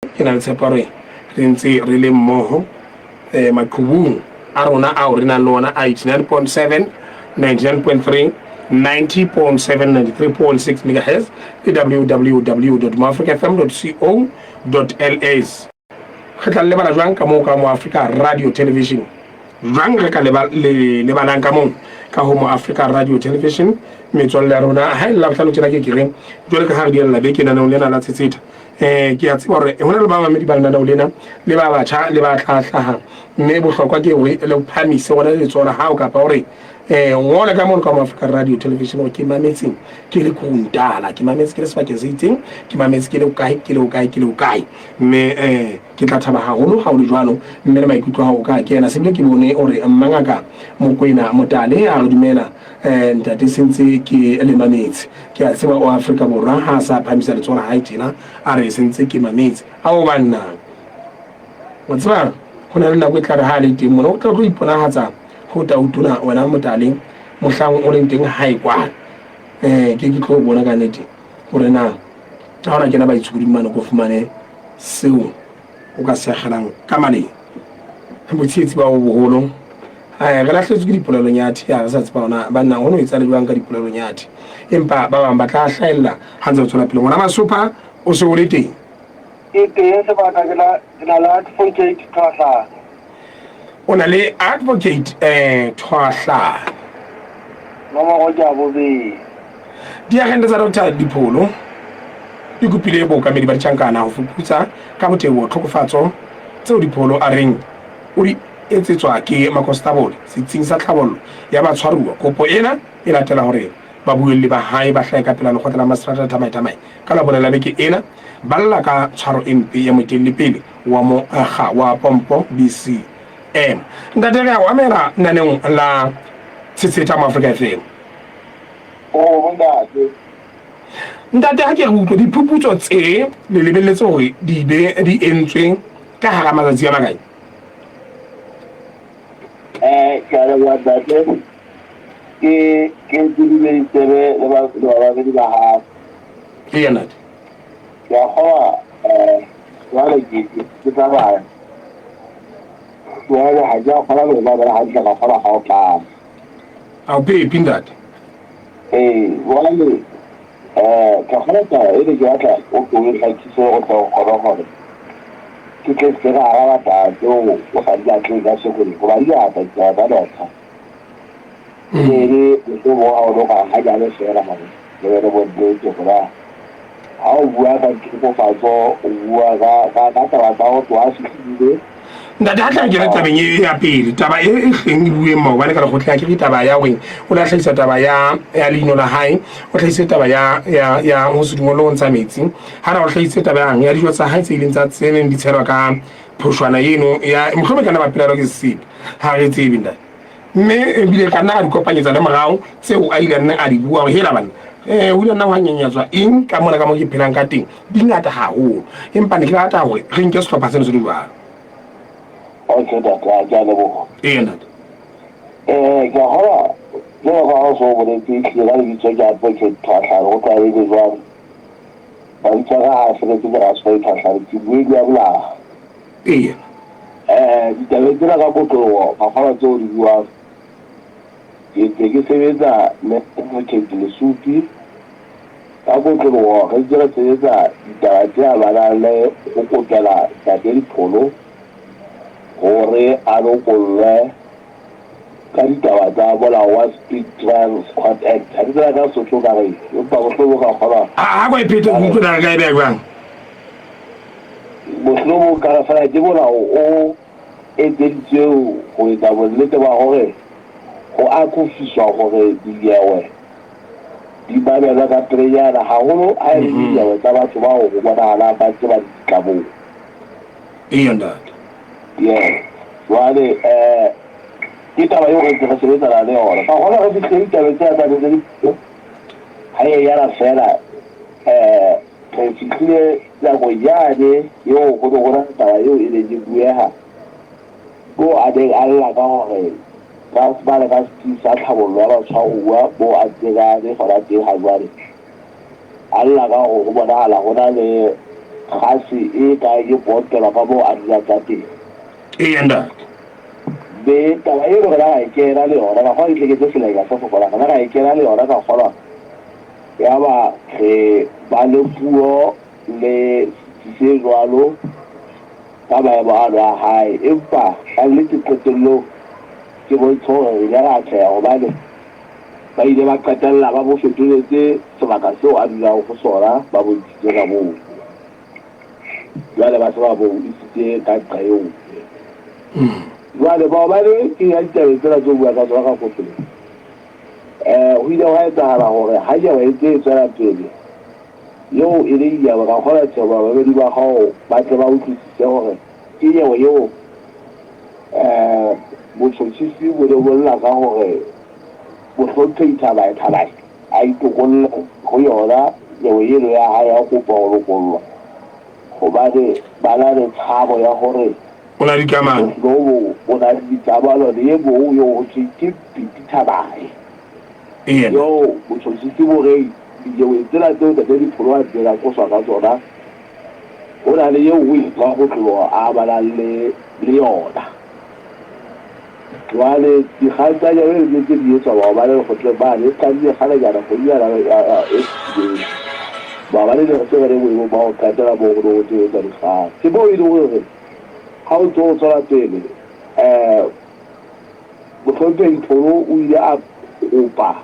Ke na le tshepo ya hore re ntse re le mmoho maqhubung a rona ao re nang le ona a 89.7, 99.3, 90.7, 93.6 megahertz le www.moafricafm.co.ls. Re tla le lebala jwang ka moo ka mo Africa Radio Television? Jwang re ka leba, le lebalang ka moo ka ho mo Africa Radio Television? Metswalle ya rona, ha e le Labohlano tjena ke ke reng jwale ka ha re diella beke naneong lena la Tshetsheta. Ke a tseba hore ho na le bamamedi ba lenaneo lena le ba batjha le ba tla hlaha, mme bohlokwa ke hore le phamise ona letsoho la hao kapa hore ngole ka mono ka mo Africa Radio Television hore ke mametseng ke le Kroondala, ke mametse ke le sebakeng se itseng, ke mametse ke le hokae, ke le hokae, ke le hokae. Mme ke tla thaba haholo ha o le jwalo, mme le maikutlo a hao ka kena. Sebile ke bone hore Mmangaka Mokwena Motale a re dumela ntate sentse ke le mametse. Ke a tseba o Afrika Borwa ha a sa phamisa letsoho la hae tjena a re sentse ke mametse. Ao banna. O tseba ho na le nako e tla re ha a le teng mona o tla tlo iponahatsa ho tautona wena Motale mohlang o leng teng hae kwana. Ke ke tlo bona ka nnete hore na ha ona kena baitshukoding mane ko fumane seo o ka se akgelang ka maleng. Botshehetsi ba bo boholo. Re lahletswe ke dipolelonyathe, ha re sa tseba hona banna ho no etsale jwang ka dipolelonyathe. Empa ba bang ba tla hlahella ha ntse re tswela pele. Ngwana Masopha o se o le teng. Ke teng sebaka ke na ke na le advocate Thwahlane. O na le advocate Thwahlane. Nomoro ke ya bobedi. Diagente tsa Doctor Dipholo di kopile bookamedi ba ditjhankana ho fuputsa ka botebo tlhokofatso tseo Dipholo a reng o di etsetswa ke makonstabole setsing sa tlhabollo ya batshwaruwa. Kopo ena e latela hore babuelli ba hae ba hlahe ka pela lekgotla la maseterata Thamae-Thamae ka Labone la beke ena ba lla ka tshwaro e mpe ya moetelli-pele wa mokga wa pompo BCM. Ntate, re a o amohela naneong la Tshetsheta mo Afrika FM. Oh, ntate. Ntate, ha ke re utlwe diphuputso tse le lebelletse hore di be di entswe ka hara matsatsi a makae? Ke a leboha ntate. Ke ke ke dumedise le ba le babamedi ba hao. Eya ntate. Ke a kgolwa jwale ke ke tsamaya. Jwale ha ke a kgona le ho mamela hantle ka kgolwa ha o tlala. A o phepi ntate? Ee, jwale ke kgolwa taba e ne ke batla o ko o e hlakise o tle o kgone hore ke tle se ka araba taba tseo o sa di batleng ka sekolo hoba di ngata ditaba tsa doctor. E ne e le mohlomong ha o no ka hanyane feela hore le be le bonnete hore ha o bua ka tlhokofatso o bua ka taba tsa ho tloha fihlile. Ntate, ha tla kena tabeng e ya pele, taba e e hleng e bueng maobane ka lekgotleng, ha ke re taba ya horeng o ne a hlahisa taba ya ya leino la hae, o hlahisitse taba ya ya ya ho se dumelle ho ntsha metsi, ha na o hlahisitse taba yang ya dijo tsa hae tse ileng tsa tse neng di tshelwa ka phoshwana eno ya mohlomong e ka nna ba pelaelo ke sesipi, ha re tsebe ntate. Mme ebile ka nna a di kopanyetsa le morao tseo a ile a nnang a di bua hore hela banna ho ile nna hwa nyenyatswa eng ka mona ka mo ke phelang ka teng, di ngata haholo. Empa ne ke rata hore re nke sehlopha seno se le jwalo. Okay ntate, a ke a leboha. Eya ntate. Ke a kgolwa jwalo ka ha o so o boletse ehlile ka lebitso ke Advocate Thwahlane, ho tlwaelehile jwalo. Mabitso a ka ha a feletse ke Raswai Thwahlane, ke mmuelli wa molao. Eya. Ditabeng tsena ka kotloloho makgwaba tseo di buang, ke ntse ke sebetsa le Advocate Lesupi ka kotloloho re ntse re sebetsa ditaba tse amanang le ho kopela Ntate Dipholo hore a lokollwe ka ditaba tsa molao wa Speed Trial Squad Act. Ha ke tseba ka Sesotho ka reng, empa mohlomong ka kgona. Ha ko e phete ke utlwe na re ka e beha jwang. Mohlomong ka re fela ke molao o etseditsweng ho etsa bonnete ba hore ho akofiswa hore dinyewe di mamelwe ka pelenyana, haholo ha e le dinyewe tsa batho bao ho bonahalang ba ntse ba le ditlamong. Eya ntate. Yes. Jwale ke taba eo re ntse re sebetsana le yona. Ka hona re fihlile ditabeng tsena tsa tse ha e yana fela re fihlile nako yane eo ho ne ho na le taba eo e neng e bueha moo a neng a lla ka hore ka mane ka setsi sa tlhabollo ya batshwaruwa moo a ntseng a le hona teng ha jwale. A lla ka hore ho bonahala ho na le gase e ka e pompelwa ka moo a dulang ka teng. Eya ntate. Be taba eno rena ra e kena le yona, ka kgolwa ditlheketse seleka se fokolang, rena ra e kena le yona ka kgolwa ya ba re ba le puo le setsi se jwalo ka maemo ano a hae. Empa ka nnete qetellong ke bontshe hore re ile ra atleha hobane ba ile ba qetella ba mo fetoletse sebaka seo a dulang ho sona, ba mo ntshitse ka moo. Jwale ba se ba mo isitse ka nqa e nngwe. Jwale maobane ke ya ditabeng tsena tse o bua ka tsona ka kotloloho. Ho ile hwa etsahala hore ha nyewe e ntse e tswela pele, eo e leng nyewe, ka kgona tjhe bamamedi ba hao ba tle ba utlwisise hore ke nyewe eo botjhotjhisi bo ne bo lla ka hore Mohlomphehi Thabae Thabae a itokolle ho yona nyewe eno ya hae ya ho kopa ho lokollwa hobane ba na le tshabo ya hore O na le dikamano. Mohlomong o na le dikamano le e mong eo ho thweng ke Piti Thabae. Eena. Eo botjhotjhisi bo reng dinyewe tsena tseo Ntate Dipholo a ntseng a qoswa ka tsona, ho na le eo o etswa ho tloha a amanang le le yona. Jwale dikgang tsa nyewe di ntse di etswa maobane lekgotleng mane, e qadile kgalenyana kgwedinyana e fetileng. Maobane ne re se re le boemong ba ho qetela moo ho ne ho ntse ho etswa dikgang. Ke moo e leng hore ha o ntse o tswela pele Mohlomphehi Pholo o ile a kopa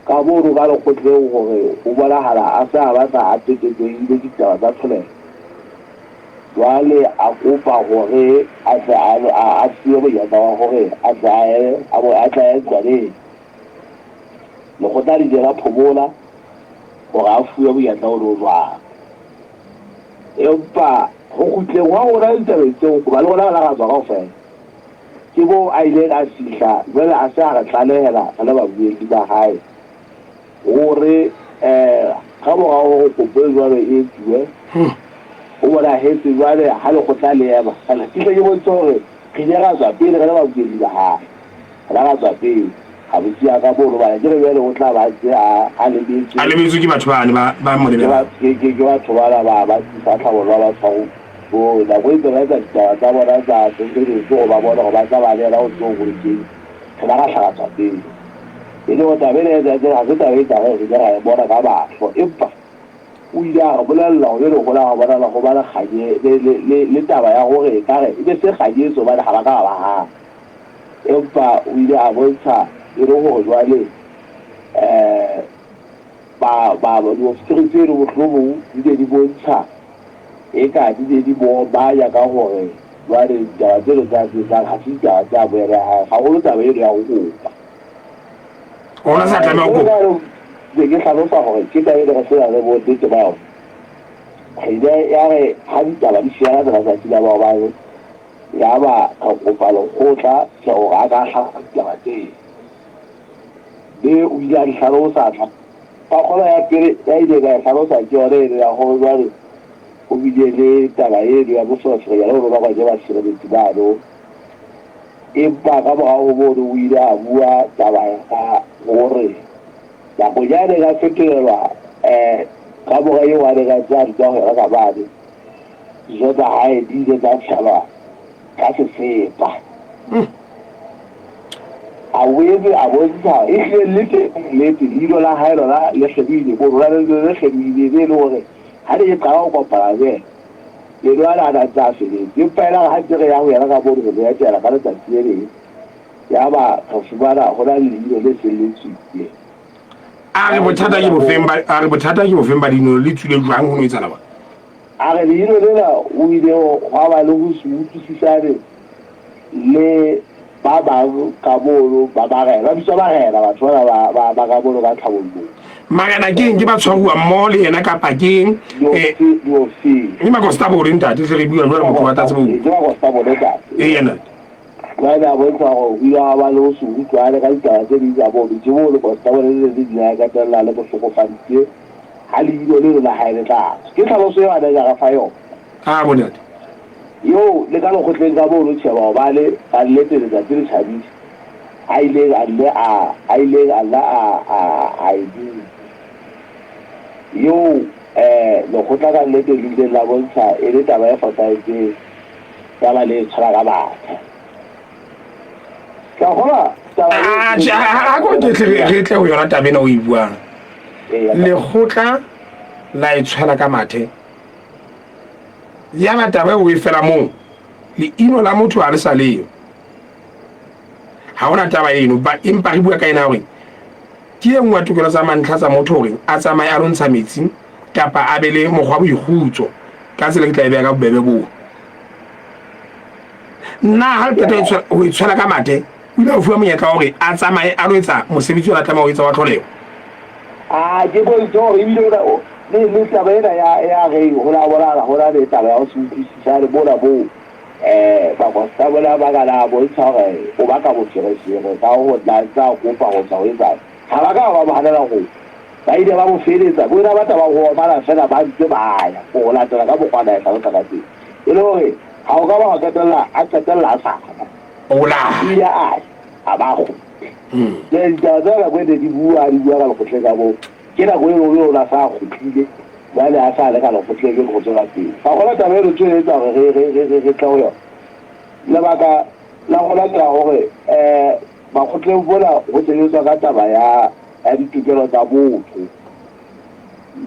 ka mono ka lekgotleng hore ho bonahala a se a batla a petetsehile ke ditaba tsa tlholeho. Jwale a kopa hore a tle a fuwe monyetla wa hore a tle a ye a tle a ye ntlwaneng. Lekgotla le ile la phomola hore a fuwe monyetla ono o jwalo. Empa ho kgutleng hwa rona ditabeng tseo, hoba le rona re la ra tswa kaofela, ke moo a ileng a fihla jwale a se a re tlalehela re le babuelli ba hae hore ka mora hore kopo e jwalo e etsuwe, ho bonahetse jwale ha lekgotla le ema. Ke hle ke bontshe hore re ile ra tswa pele re le babuelli ba hae. Re la ra tswa pele, ra mo siya ka mono hobane akere jwale o tla ba ntse a a lebetswe. A lebetswe ke batho bane ba ba mo Ke lebelang. ke ke ke batho bana ba ba tlisa tlhabollo ya batshwaruwa. So nako e ntse ba etsa ditaba tsa bona tsa tshebeletso hore ba bone hore ba tla ba le yena ho ntso ho bolokehile, re la ra hla ra tswa pele. E le hore taba ena e etsahetseng ha se taba e tla re re ile ra e bona ka mahlo, empa o ile a re bolella hore jwale ho la hwa bonahala ho ba le kganye le le le le taba ya hore ekare e ne se kganyetso hobane ha ba ka ba ba hana. Empa o ile a bontsha e le hore jwale ba ba diofisiri tseno mohlomong di ne di bontsha eka di ne di mo omanya ka hore jwale ditaba tseno tse a di etsang ha se ditaba tse amohelehang, haholo taba eno ya ho kopa. Ona sa tlameha ho kopa. Ne ke hlalosa hore ke taba eno re se na le bonnete ba yona. Re ile ya re ha ditaba di fela tsena tsatsi la maobane, Yaba re kopa lekgotla hle hore a ka hlalosa ditaba tseo. Mme o ile a di hlalosa. Kgolo ya pele ya ileng a e hlalosa ke yona eno ya hore jwale ho bile le taba eno ya bofereferenyana bo bakwa ke basireletsi bano. Empa ka morao ho mono o ile a bua taba ya hore nakong ya neng a fetolelwa kamora eo a neng a ntse a dula ho yona ka mane, Dijo tsa hae di ile tsa tshelwa ka sesepa. A boetse a bontsha ehlile nnete nnete leino la hae lona le kgelohile mono, ho na le leino le kgelohileng e le hore ha ne ke qala ho kopana le yena, meno ana a ne a ntse a feletse. Empa elare ha ntse re ya ho yena ka mono ho mo etela ka letsatsi le leng, yaba re fumana ho na le leino le seng le tswile. A re bothata ke bofeng ba a re bothata ke bofeng ba leino le tswile jwang ho no etsahala jwang? A re leino lena o ile hwa ba le ho se utlwisisane le ba bang ka mono ba marena, ba bitswa marena batho bana ba ba ba ka mono ka tlhabollong. Marena ke eng? Ke batshwaruwa mmoho le yena kapa ke eng? Eh, Diofisiri. Ke makonstabole ntate, hle re bua jwale motho wa tlatse bo. Ke makonstabole ntate. Eya ntate. Jwale a bontsha hore o ile wa ba le ho se utlwane ka ditaba tse ding tsa mono. Ke moo lekonstabole le leng le ile la qetella le mo hlokofaditse ha leino leno la hae le tla tswa. Ke tlhaloso eo a neng a re fa yona. A bontate. Eo le ka lekgotleng ka mono tjhe maobane ka nnete letsatsi le tjhabile a ileng a nne a a ileng a nna a a a e bua. Eo Lekgotla ka nnete le ileng la bontsha e le taba e fosahetseng yaba le e tshwara ka mathe. Ke a kgolwa taba eo Ah, tjhe, ha ko ke tle re tle ho yona taba ena o e buang. Lekgotla la e tshwela ka mathe. Yaba taba eo e fela moo. Leino la motho ha le sa leyo. Ha hona taba eno, ba empa re bua ka ena hore ke e nngwe ya tokelo tsa mantlha tsa motho hore a tsamaye a lo ntsha metsi kapa a be le mokgwa wa boikgutso ka tsela ke tla e beha ka bobebe boo. Nna ha le qeta ho e tshwela ka mathe, o ile a fuwa monyetla wa hore a tsamaye a lo etsa mosebetsi ona tlameha ho etsa wa tlholeho. A ke bontshe hore ebile le le taba ena ya ya re ho la bonahala ho na le taba ya ho se utlwisisane mona moo Bakonstabole ba ka na bontsha hore o baka boferefere ka ho tla ntse a kopa ho tswa ho etsang. Ha ba ka ba mo hanela ho. Ba ile ba mo feletsa. Boena ba taba ho omana feela ba ntse ba ya ho latela ka mokgwa a na e hlalosa ka teng. E le hore ha o ka ba wa qetella a qetella a sa ya. O la. O ile a ya a ba a kgutla. Jwale ditaba tsena nako e ne di bua di bua ka lekgotleng ka moo. Ke nako eo o ne a sa kgutlile. Jwale a sa le ka lekgotleng le go tswela pele. Ga gona taba e re tlo etsa gore re tle go yona. Lebaka la go latela gore um makgotleng mola go sebetswa ka taba ya ditokelo tsa botho,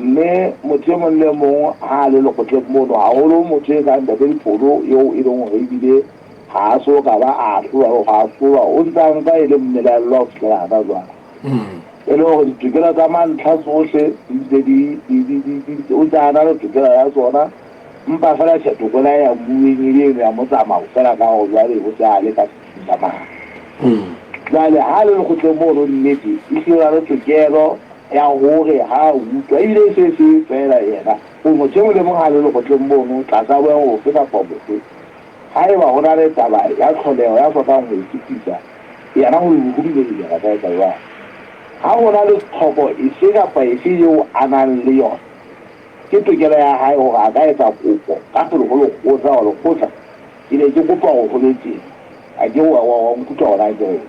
mme motho e mong le mong ha a le lekgotleng mono, haholo motho e kang Ntate Dipholo eo e leng hore ebile ha a so ka ba a ahlolwa le go ahlolwa, o ntse a nka e le mmelaellwa ho fihlela hana jwale. E le hore ditokelo tsa mantlha tsohle di ntse di, di, di, di, di, o ntse a na le tokelo ya tsona, empa feela tjhe tokelo ya ya mmueng e le eno ya motsamao feela ka hore jwale o se a le ka setsing sa naha. Jwale ha a le lekgotleng mono nnete ehlile o na le tokelo ya hore ha a utlwa ebile e se e se feela yena, o motho e mong le mong ha a le lekgotleng mono tlasa boemo bofe kapa bofe, haeba ho na le taba ya tlholeho ya hlokang ho e fetisa, yena ho dumellwa a ka etsa jwalo. Ha ho na le tlhoko efe kapa efe eo a nang le yona, ke tokelo ya hae hore a ka etsa kopo ka pele ho lekgotla hore, Lekgotla, ke ne ke kopa hore ho be tjena. A ke wa, wa, wa nkutlwa hore na ke reng?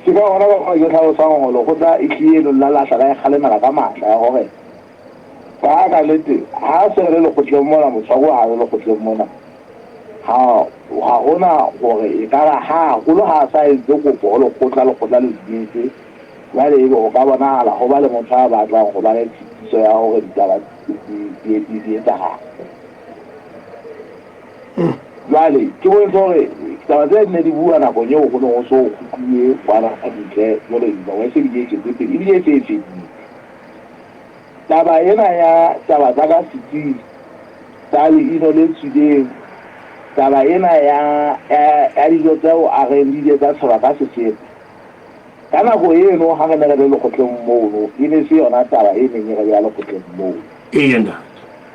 Ke ka hona ka mokgwa ke hlalosang hore lekgotla ehlile eno la lahla la e kgalemela ka matla ya hore ka ka nnete ha se re le lekgotleng mona, motshwaruwa ha a le lekgotleng mona, Ha, ha hona hore e ka ba ha haholo ha a sa entse kopo ho lekgotla, lekgotla le dumetse, jwale ebe ho ka bonahala ho ba le motho a batlang ho ba le tshitiso ya hore ditaba di, di, di etsahale. Jwale, ke bontsha hore taba tse ne di bua nakong eo ho ne ho so kgutluwe kwana ntle, jwale nako e se bile e tswetse pele, ebile e se e fedile. Taba ena ya taba tsa ka setsing, tsa leino le tswileng, taba ena ya, ya, ya dijo tseo a reng di ile tsa tshelwa ka sesepa. Ka nako eno ha re ne re le lekgotleng mono, e ne se yona taba e neng e re beha lekgotleng mono. Eya, ntate.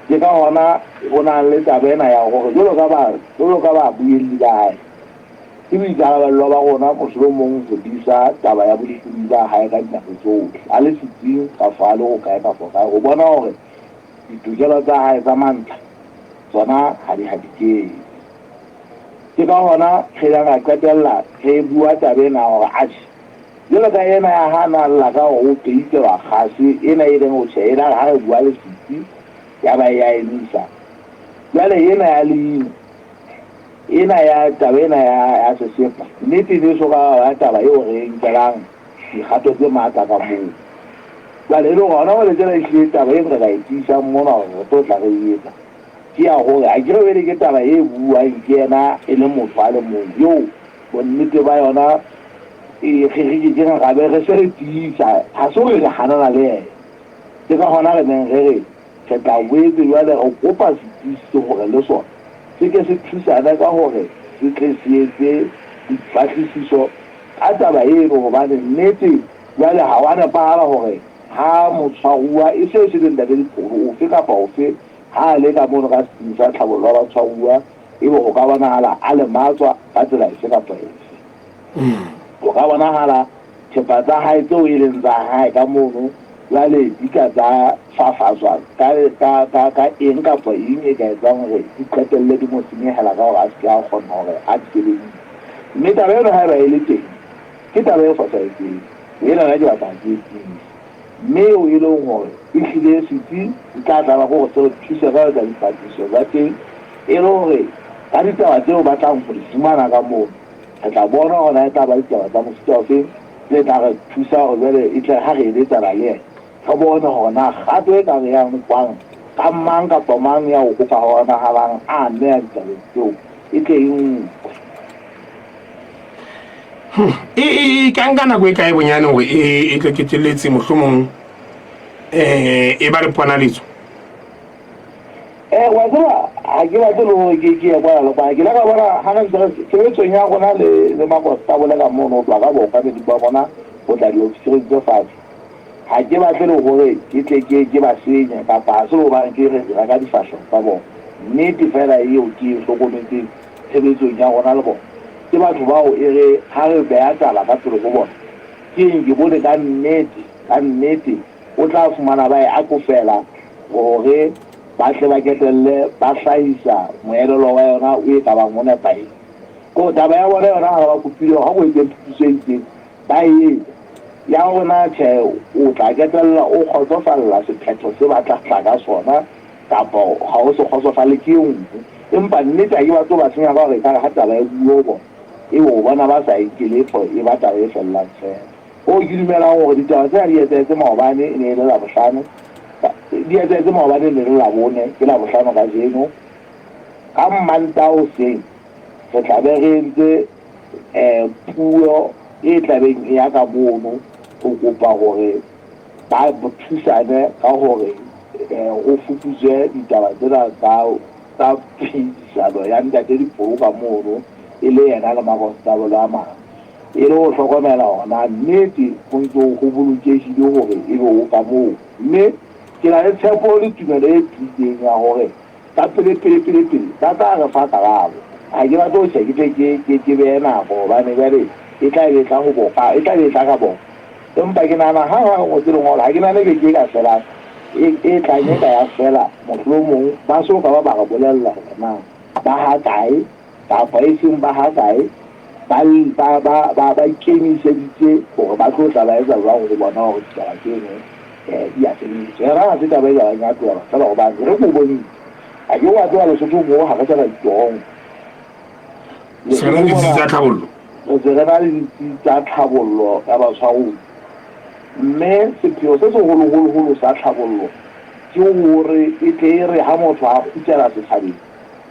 Ke ka hona ho nang le taba ena ya hore jwalo ka ba, jwalo ka babuelli ba hae, Ke boikarabello ba rona mohlomong ho disa taba ya bolokolohi ba hae ka dinako tsohle, a le setsing kafo a le hokae kafo kae, ho bona hore ditokelo tsa hae tsa mantlha tsona ha di hadikehe. Ke ka hona re ileng ra qetella re bua taba ena ya hore atjhe, jwalo ka ena ya ha na lla ka hore o peitelwa kgase ena e leng ho tjhe, elare ha re bua le setsi ya ba e a emisa. Jwale ena ya leino, Ena ya taba ena ya, ya sesepa, nnete e ne e so ka ba taba eo re e nkelang dikgato tse matla ka moo. Jwale e le hore hona jwale tjena ehlile taba e re ka e tiisang mona hore re tlo tla re e etsa, ke ya hore akere jwale ke taba e buuwang ke yena e le motho a le mong eo bonnete ba yona e re re ke keng ra be re se re tiisa, ha se hore re hanana le yena. Ke ka hona re neng re re Re tla boetse jwale re kopa setsi hore le sona se ke se thusane ka hore se tle se etse dipatlisiso ka taba eno hobane nnete jwale ha wa nepahala hore ha motshwaruwa e se e se le Ntate Dipholo ofe kapa ofe ha a le ka mono ka setsing sa tlhabollo ya batshwaruwa ebe ho ka bonahala a lematswa ka tsela efe kapa efe. Ho ka bonahala thepa tsa hae tseo e leng tsa hae ka mono jwale di ka tsa fafatswa ka, ka, ka, ka eng kapa eng e ka etsang hore di qetelle di mo senyehela ka hore a se ke a kgona hore a di sebedise. Mme taba eno haeba e le teng, ke taba e fosahetseng. Ena nna ke batla ke e tiise. Mme eo e leng hore ehlile setsi se tla tlaba ke hore se re thuse ka ho etsa dipatlisiso tsa teng e le hore ka ditaba tseo ba tlang ho di fumana ka mono, re tla bona hore na e tla ba ditaba tsa mofuta ofeng tse tla re thusa hore jwale e tle ha re eletsana le yena re bone hore na kgato e ka re yang nkwang ka mang kapa mang ya ho ka bonahalang a ameha ditabeng tseo e tle e nkwe. E ka nka nako e kae bonyane hore e tle keteletse mohlomong e ba le ponaletso? Wa tseba ha ke batle le hore ke ye kwana le kwana. Ke ile ka bona ha re ntse re tshebetsong ya rona le le makonstabole ka mono ho tloha ka baokamedi ba rona ho tla diofisiri tse fatshe. Ha ke batle le hore ke tle ke ke ba senye kapa ha se hobane ke re dira ka difahleho tsa bona. Nnete feela eo ke e hlokometseng tshebetsong ya rona le bona, ke batho bao e re ha re beha taba ka pele ho bona, ke eng ke bone ka nnete, ka nnete o tla fumana ba e akofela hore ba tle ba ketelle ba hlahisa moelelo wa yona o e ka bang o nepahetse. Ke hore taba ya bona yona ha re ba kopile hore ha ko etseng phuputso e itseng, ba e etsa. Ya rona tjhe, o tla ketella o kgotsofalla sephetho se ba tla tla ka sona kapa ha o se kgotsofale ke e nngwe. Empa nnete ha ke batle ho ba senya ka hore ekare ha taba e buuwe ho bona, ebe o bona ba sa e nke letho e ba taba e fellang feela. Hoo ke dumelang hore ditaba tsena di etsahetse maobane e ne e le Labohlano, di etsahetse maobane e ne e le Labone, ke Labohlano kajeno. Ka Mmantaha hoseng re tla be re entse puo e tlabeng e ya ka mono ho kopa hore ba thusane ka hore ho fuputswe ditaba tsena tsa phehisano ya Ntate Dipholo ka mono e le yena le makonstabole a mang, e le ho hlokomela hore na nnete ho ntse ho bolokehile hore ebe o ka moo. Mme ke na le tshepo le tumelo e tiileng ya hore Ka pele pele pele pele ba tla re fa karabo. Ha ke batle ho tjhe ke tle ke ke ke behe nako hobane jwale e tla be e tla ho boka e tla be e tla ka bona. Empa ke nahana hang ha re ngotse lengolo ha ke nahane beke e ka felang e e tlang e ka ya fela mohlomong ba so ka ba ba re bolella hore na ba ha kae kapa e seng ba ha kae ba ba ba ba ba ikemiseditse hore ba tlo tla ba etsa jwang ho bona hore ditaba tseno di a sebetswa. Yona ha se taba e ka bang ya tlohelwa feela hobane re ko bontse. Ha ke wa tseba Lesotho moo ha re sa na ditoronko. Se re na le ditsi tsa tlhabollo. Re se re na le ditsi tsa tlhabollo ya batshwaruwa. Mme sepheo se seholoholo-holo sa tlhabollo ke hore e tle e re ha motho a kgutlela setjhabeng,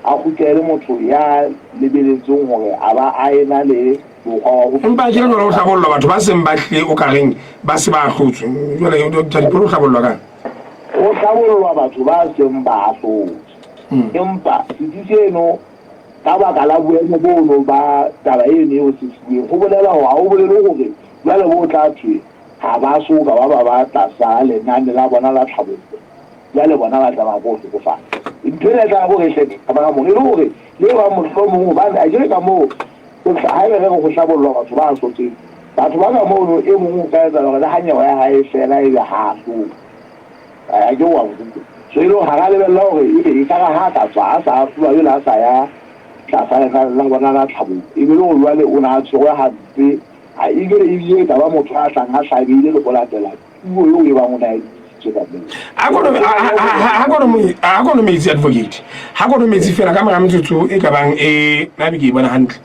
a kgutle e le motho ya lebeletsweng hore a ba a ena le mokgwa wa ho Empa akere jwale ho hlabollwa batho ba seng ba tlile o ka reng ba se ba ahlotswe. Jwale Doctor Dipholo ho hlabollwa kang? Ho hlabollwa batho ba seng ba ahlotswe. Empa setsi seno ka baka la boemo bono ba taba eno eo se fuweng, ho bolela hore ha ho bolele hore jwale bo tla thwe ha ba so ka ba ba ba tlasa lenane la bona la tlhabollo. Jwale bona ba tlameha ke ho hlokofala. Ntho ena e tlameha ke hore e hle ka mona e le hore le bang mohlomong hobane akere ka moo Haeba re re ho hlabollwa batho ba hlotseng, batho ba ka mono e mong o ka etsahala hore le ha nyewe ya hae e fela ebe ha a hlola. A ke wa nkutlwa? So e le hore ha ra lebella hore ebe ekare ha a ka tswa a sa ahlolwa jwale a sa ya tlasa lenane la bona la tlhabollo, e be le hore jwale o ne a tshwerwe hampe, ebile ebile e ka ba motho a tlang a hlabehile le ho latela puo eo e bang o ne a e bitsitswe ka moo. Ha kono metsi advocate, ha kono metsi fela ka mora metsotso e ka bang e na be ke e bona hantle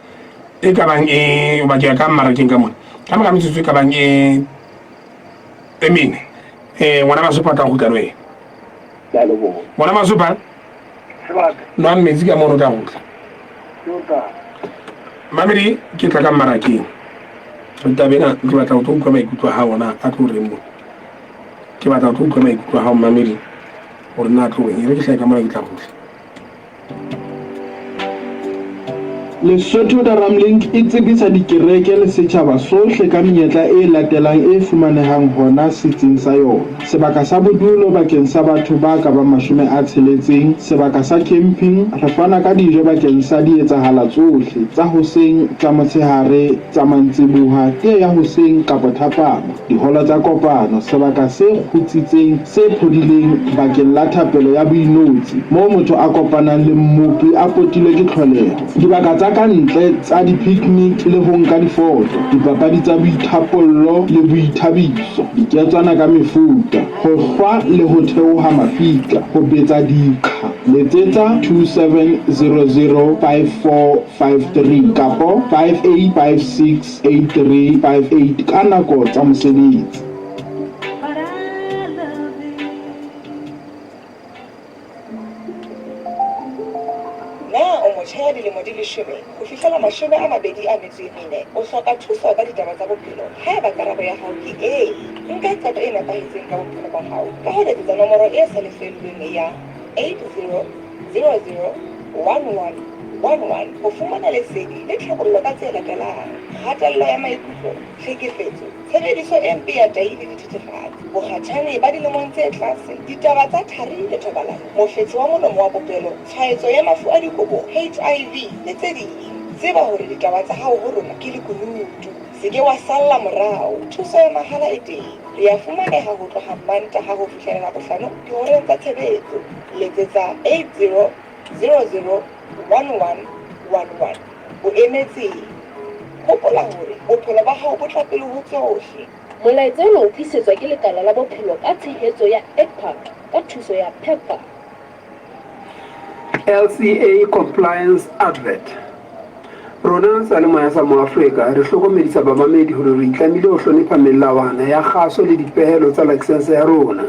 e ka bang e ba ke ya ka mmarakeng ka mona ka mora metsotso e ka bang e e mene ngwana Masopa tla kgutla le wena. Ke a leboha. Ngwana Masopa nwang metsi ka mono tla kgutla. Mamedi ke tla ka mmarakeng. Taba ena ke batla ho tlo utlwa maikutlo a hao na a tlo reng mona. Ke batla ho tlo utlwa maikutlo a hao mmamedi hore na tlo reng. E re ke hlahe ka mona ke tla kgutla. Lesotho Daramlink e tsebisa dikereke le setjhaba sohle ka menyetla e latelang e fumanehang hona setsing sa yona. Sebaka sa bodulo bakeng sa batho ba ka bang 60, sebaka sa camping, re fana ka dijo bakeng sa dietsahala tsohle, tsa hoseng, tsa motshehare, tsa mantsiboha, tee ya hoseng kapa thapama, diholo tsa kopano, sebaka se kgutsitseng, se phodileng bakeng la thapelo ya boinotshi, moo motho a kopanang le Mmopi a potilwe ke tlholeho, dibaka tsa. tsa ka ntle tsa di-picnic le ho nka difoto, dipapadi tsa boithapollo le boithabiso, diketswana ka mefuta, ho hlwa le ho theoha mafika, ho betsa diqha. Letsetsa 27005453 kapo 58568358 ka nako tsa mosebetsi. Na o motjha ya dilemo di leshome ho fihlela 24? O hloka thuso ka ditaba tsa bophelo? Haeba karabo ya hao ke ee, nka qeto e nepahetseng ka bophelo ba hao ka ho letsetsa nomoro e sa lefellweng ya 80001111 ho fumana lesedi le tlhabollo ka tse latelang, kgatello ya maikutlo, tlhekefetso, Tshebediso e mpe ya tahi le dithethefatsi, bokgatjhane ba dilemong tse tlase, ditaba tsa thari le thobalano, mofetshe wa molomo wa popelo, tshwaetso ya mafu a dikobo, HIV, le tse ding. Tseba hore ditaba tsa hao ho rona ke lekunutu. Se ke wa salla morao. Thuso ya mahala e teng. Re a fumaneha ho tloha Mantaha ho fihlela Labohlano dihoreng tsa tshebetso. Letsetsa 8000 1111. O emetseng? Hopola hore bophelo ba hao bo tla pele ho tsohle. Molaetsa ona o tlisetswa ke Lekala la Bophelo ka tshehetso ya ICPAK ka thuso ya PEPFAR. LCA Compliance Advert Rona seyalemoya sa Moafrika re hlokomedisa bamamedi hore re itlamile ho hlonepha melawana ya kgaso le dipehelo tsa lakesense ya rona.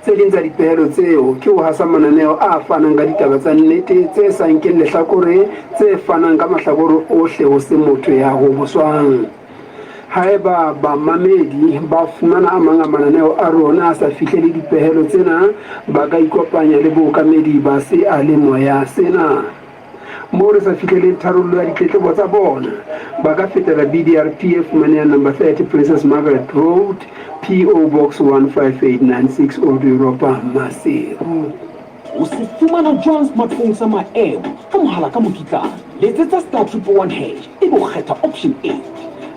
Tse ding tsa dipehelo tseo ke ho hasa mananeo a fanang ka ditaba tsa nnete tse sa nkeng lehlakore tse fanang ka mahlakore ohle ho se motho ya hoboswang. Haeba bamamedi ba fumana a mang a mananeo a rona a sa fihlele dipehelo tsena, ba ka ikopanya le bookamedi ba seyalemoya sena. Moo re sa fihleleng tharollo ya ditletlebo tsa bona, ba ka fetela BDRP e fumanehang Number 30 Princess Margaret Road, PO Box 15896 Old Europa, Maseru. O se fumana jwang smartphone sa maemo ka mohala ka mokitlane? Letsetsa star triple one hash ebe o kgetha option 8.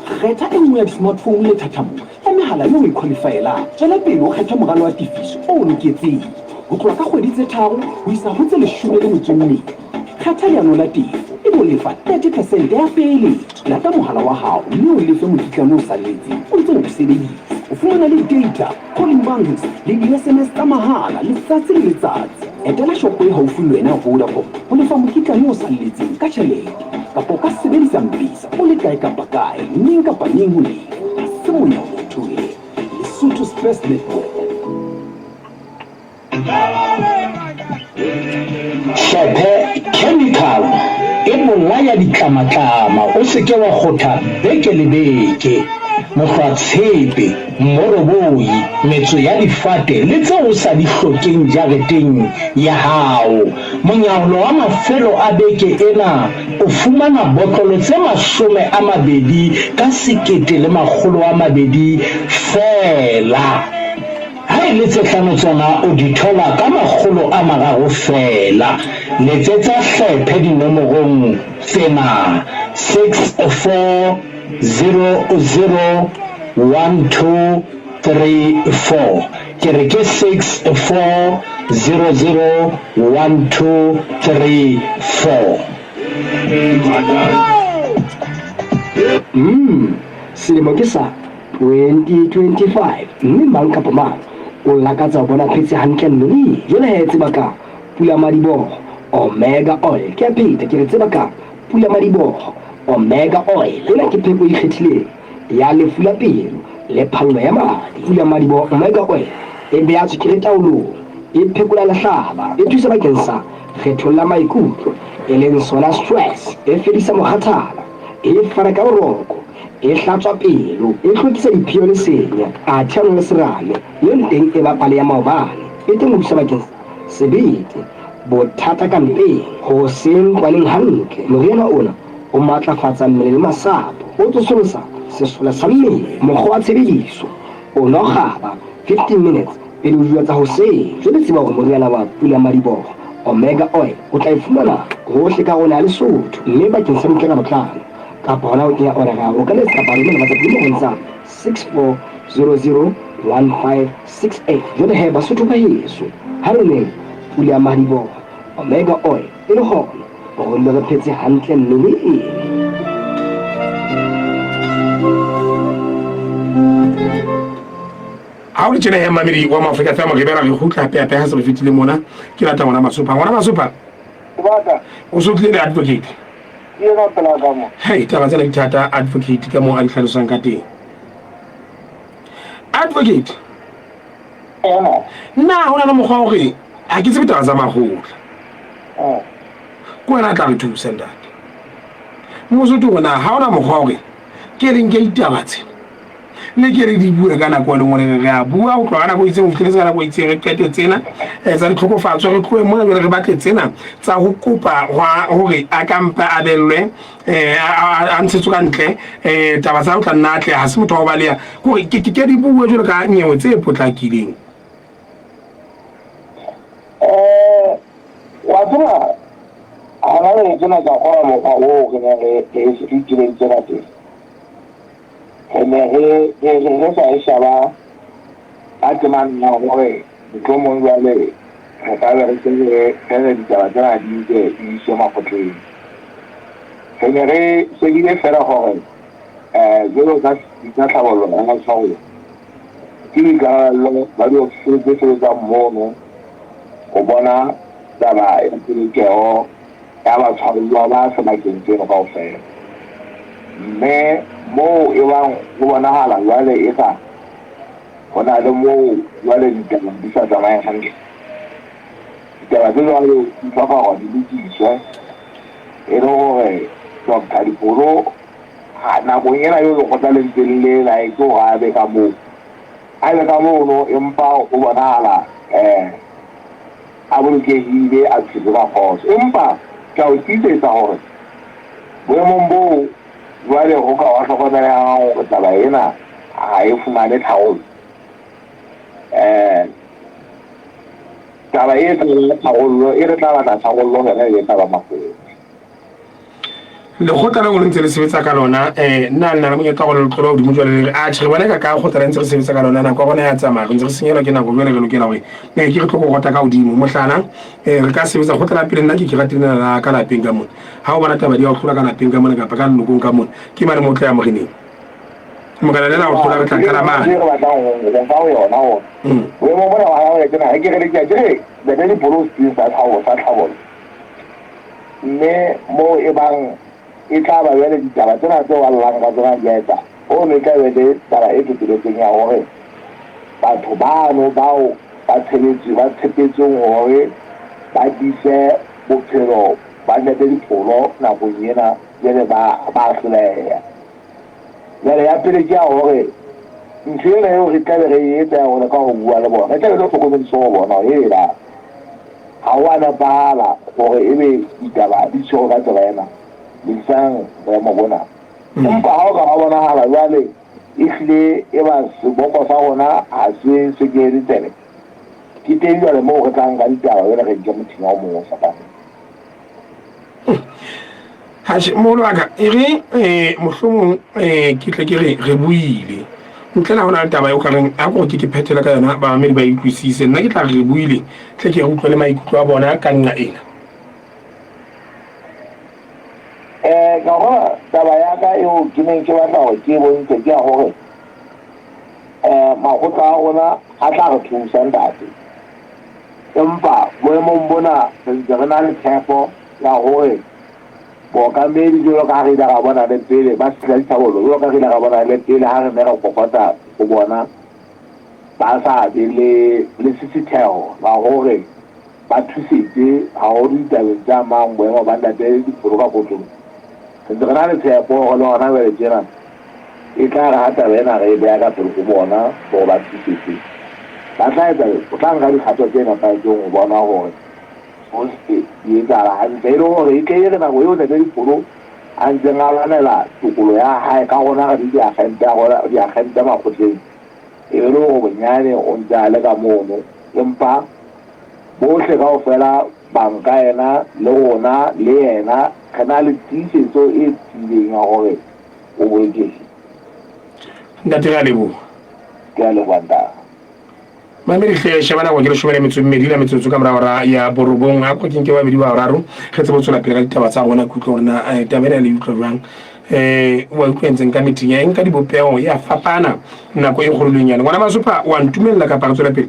Kgetha e nngwe ya di-smartphone lethathamong la mehala eo o e qualifyelang. Tswela pele o kgethe moralo wa tefiso o o loketseng, ho tloha ka kgwedi tse tharo ho isa ho tse 18. Kgetha leano la tefo ebe o lefa 30 percent ya peeletso. Lata mohala wa hao mme o lefe mokitlane o salletseng o ntse o o sebedisa. O fumana le data, calling bundles le di-SMS tsa mahala letsatsi le letsatsi. Etela shopo e haufi le wena ya Vodacom ho lefa mokitlane o salletseng ka tjhelete kapa o ka sebedisa M-Pesa o le kae kapa kae, neng kapa neng ho lefa. Ha se monyako he. Lesotho's first network. Hlephe chemical e bolaya ditlamatlama o se ke wa kgotha beke le beke. Mohlwatshepe, mmoroboi, metso ya difate le tseo o sa di hlokeng jareteng ya hao. Monyaolo wa mafelo a beke ena o fumana botlolo tse 20 ka 1200 feela. Ha e le tse hlano tsona o di thola ka 300 feela. Letsetsa hlephe dinomorong tsena, 64001234. Ke re ke 64001234. Umm, selemo ke sa 2025 mme mang kapa mang o lakatsa ho bona phetse hantle mmeleng. Jwale he tseba ka pulamadiboho Omega Oil. Ke a pheta ke re tseba ka pulamadiboho Omega Oil. Ena ke pheko e ikgethileng ya lefu la pelo le phallo ya madi. Pulamadiboho Omega Oil e beha tswekere taolong, e phekola lehlaba, e thusa bakeng sa kgethollo ya maikutlo e leng sona stress, e fedisa mokgathala, e fana ka boroko, E hlatswa pelo, e hlwekisa diphio le senya, athe ya le serame, eo le teng e ba pale ya maobane. E teng ho thusa bakeng sa sebete, bothata ka mpeng, ho se ntlwaneng hantle. Moriana ona o matlafatsa mmele le masapo, o tsosolosa sesole sa mmele. Mokgwa wa tshebediso, O nwa kgaba 15 minutes pele o dijo tsa hoseng. Jwale tseba hore moriana wa pulamadiboho, Omega Oil, o tla e fumana hohle ka rona ya Lesotho. Mme bakeng sa dintlha ka botlalo kapa hona ho kenya order ya hao, o ka letsa kapa romela WhatsApp dinomorong tsa 64001568. Jwale he Basotho ba heso, ha re nweng pulamadiboho, Omega Oil, e le hona. Hore re re phetse hantle mmeleng. Ha o le tjena he mmamedi wa Moafrika FM re bela re kgutla hape hape ha se re fetile mona ke lata ngwana Masopha. Ngwana Masopha. Sebaka. O so tlile le advocate. Ke ena pela ka mo. Hei taba tsena di thata advocate ka moo a di hlalosang ka teng. Advocate. Ena. Na ho na le mokgwa wa hore ha ke tsebe taba tsa makgotla. Ke wena a tla re thusa ntate. Mosotho hore na ha ona mokgwa wa hore ke re nke ditaba tsena le ke re di bue ka nako e leng hore re a bua ho tloha ka nako e itseng ho fihleletse ka nako e itseng re qete tsena eh, tsa ditlhokofatso re tlohe mona jwale re batle tsena tsa ho kopa hore a ka mpa a bellwe eh, a ntshetswe ka ntle um taba tsa ho tla nna atle ha se motho wa ho baleha kore ke ke di bue jwalo ka nyewe tse potlakileng. Um wa tseba gona le tsena ka kgola mokgwa oo re ne re itebeditse ka teng. Re ne re re sa e shaba ka temana gore mohlomong jwale re ka be re se re re ditaba tsena di ntse di iswe makgotleng. Re ne re shebile fela gore um jwalo ka setsi sa tlhabollo ya matshwao ke boikarabello ba diofisiri tse sebetsang mono ho bona taba ya polokeho ya batshwaruwa ba sebakeng seno kaofela. Mme moo e bang ho bonahala jwale eka ho na le moo jwale ditaba di sa tsamayeng hantle, ditaba tse jwalo di hloka hore di lokiswe e le hore Doctor Dipolo nakong ena eo lekgotla le ntseng le laetse hore a be ka moo, a be ka mono empa ho bonahala um a bolokehile, a tshwerwe ka kgotso. Empa ke a o tiisetsa hore boemong boo jwale ho ka wa hlokomelehang hore taba ena ha e fumane tharollo. Um taba e tla tharollo e re tla batla tharollo yona e tla ba makgotla. Lekgotla leo le ntse le sebetsa ka lona um nna le na le monyetla gore le tlole godimo jwale le re atjhe re bona ka ka kgotla le ntse re sebetsa ka lona nako ya rona ya tsamaya re ntse re senyelwa ke nako jwale re lokela gore ke re tlo go rota ka godimo mohlala um re ka sebetsa kgotla la pele nna ke ke ratile la ka lapeng ka mona ha o bona taba di ya go hlola ka lapeng ka mona kapa ka lelokong ka mona ke mane mo o tla ya moreneng morena le la go hlola re tla qala mane re batlang ho fa ho yona hore boemong bona wa hao ke na ke re le ke re bebe dipolo sa tlhabollo mme moo e bang e tla ba jwale ditaba tsena tse wa llang ka tsona di a etsa ono e tla be le taba e totobetseng ya hore batho bano bao ba tshebetswe ba tshepetsweng hore ba dise bophelo ba ntate Dipholo nakong ena jwale ba ba hloleha. Jwale ya pele ke ya hore ntho ena eo re tlabe re e etsa ya ho leka ho bua le bona e tlabe le hlokomediso ho bona hore ela ha ho a nepahala hore ebe ditaba di tshwerwe ka tsela ena, lokisang boemo bona. Empa ha o ka wa bonahala jwale e hlile e ba seboko sa rona ha se sekehele tsebe, ke teng jwale moo re tla nka ditaba jwale re nke mothinya o mong o fapaneng. Atjhe, moholo wa ka e re um mohlomong um ke tle ke re re buile ntle le ha ho na le taba eo ka reng a kore ke ke phethele ka yona bamamedi ba e utlwisise nna ke tla re re buile tle ke re utlwe le maikutlo a bona ka nqa ena. Um ka bona taba ya ka eo ke neng ke batla hore ke e bontshe ke ya hore um makgotla a rona a tla re thusa ntate. Empa boemong bona re ntse re na le tshepo ya hore bookamedi jwalo ka ha re ile ra bona le pele ba setla ditlhabollo jwalo ka re ile ra bona le pele ha re ne re kokota ho bona ba sa be le lesisitheho la hore ba thusetse haholo ditabeng tse amang boemo ba ntate Dipholo ka kotloloho. Re ntse re na le tshepo hore le hona jwale tjena e tla re ha taba ena re e beha ka pele ho bona hore ba thusetse, ba tla etsa o tla nka dikgato tse nepahetseng ho bona hore tsohle di etsahala hantle e le hore e tle e re nako eo Ntate Dipholo a ntseng a lwanela tokolo ya hae ka rona re le diagente a rona diagente makgotleng e be le hore bonyane o ntse a le ka mono empa bohle kaofela banka yena le rona le yena re na le tiisetso e tiileng ya hore o bolokehile. Ntate re a leboha. Ke a leboha ntate. Mamedi hle sheba nako ke leshome le metso e mmedi la metsotso ka mora hora ya borobong. A ko ke nke babedi ba bararo re tsebe ho tswela pele ka ditaba tsa rona. Ke utlwe hore na eh, taba ena le utlwa jwang. Eh, wa utlwa entseng ka meeting ya eng ka dibopeho ya fapana nako e kgolo le e nyane. Ngwana Masopha wa ntumella kapa re tswele pele?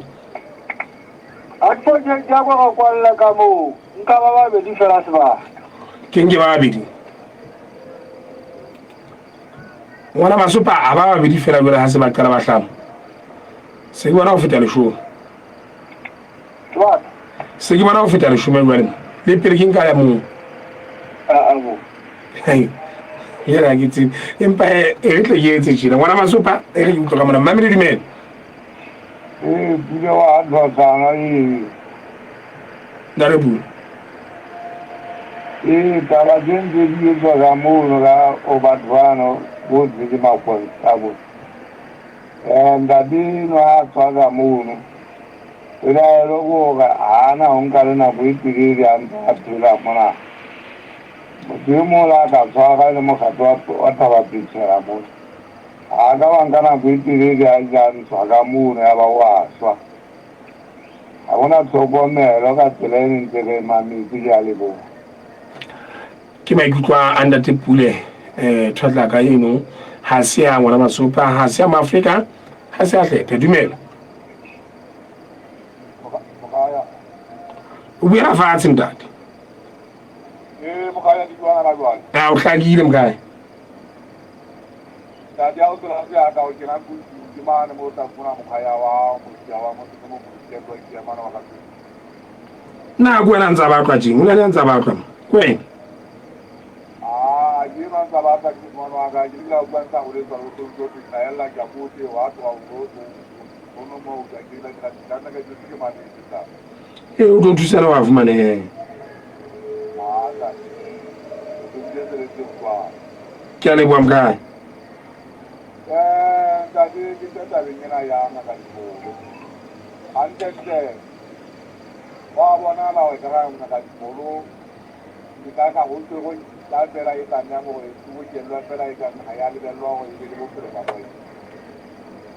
Advocate ya kwa ka kwalla ka moo nka ba babedi fela sebaka. Ke nke ba babedi. Ngwana Masopha a ba babedi fela jwale ha se ba qala ba hlama. Se ke bona go feta leshome. Se ke bona go feta leshome jwale. Le pele ke nka ya mong. Yena ke tsebe. Empa e re tle ke etse tjena. Ngwana Masopha e re ke utlwe ka mona. Mmamedi dumela. Ee, pula wa tlhotlhana ee. Nare bua. Ee, taba tse ntse di etswa ka mono ka o batho bano bo ntse ke makonstable. Eh, ntate enwa ha tswa ka mono pelaelo ke hore ha na ho nka le nako e telele a ntse a phela mona. Motho e mong le a ka tshwara e le mokgatlo wa Thaba-Phetshela mona. Ha ka wa nka nako e telele a ile a ntshwa ka mono ya ba o a shwa. Ha hona tlhokomelo ka tsela e ne ntse re mametse ke a leboha. Ke maikutlo a Ntate Pule eh Thotlaka eno ha se ya ngwana Masopa ha se ya Maafrika ha se ya Hlephe. Dumela. O buela fatshe ntate. Eh mokgaya di jwang jwale? A o hlakile mokgaya. Ntate ha o tsela se ya ka o kena ke mane mo o tla fumana mokgaya wa mosia wa motho mo mo ke mane wa ka. Na ke wena ntsa batlwa tjeng? O na le ntsa batlwa mo. Ke wena. Ah, ke ba ntsa batla ke mwana wa ka ke le ka bua ntsa go letsa go tlo tlo tla ke a bote wa tloa o o no mo ka ke la ke la nna ka ke ke mane ke tla. E o tlo thusa le wa fumanehe. Ah, tla. O tlo le tse kwa. Ke a leboha mkae. Eh, ntate ke tla tabeng ena ya ngaka dikolo. Hantle-ntle wa bonahala hore ka ngaka dikolo ke ka ka ho tswe go ka fela e tlamehang hore e bokellwa fela e kang ha ya lebellwa hore e be le bophelo ba moya.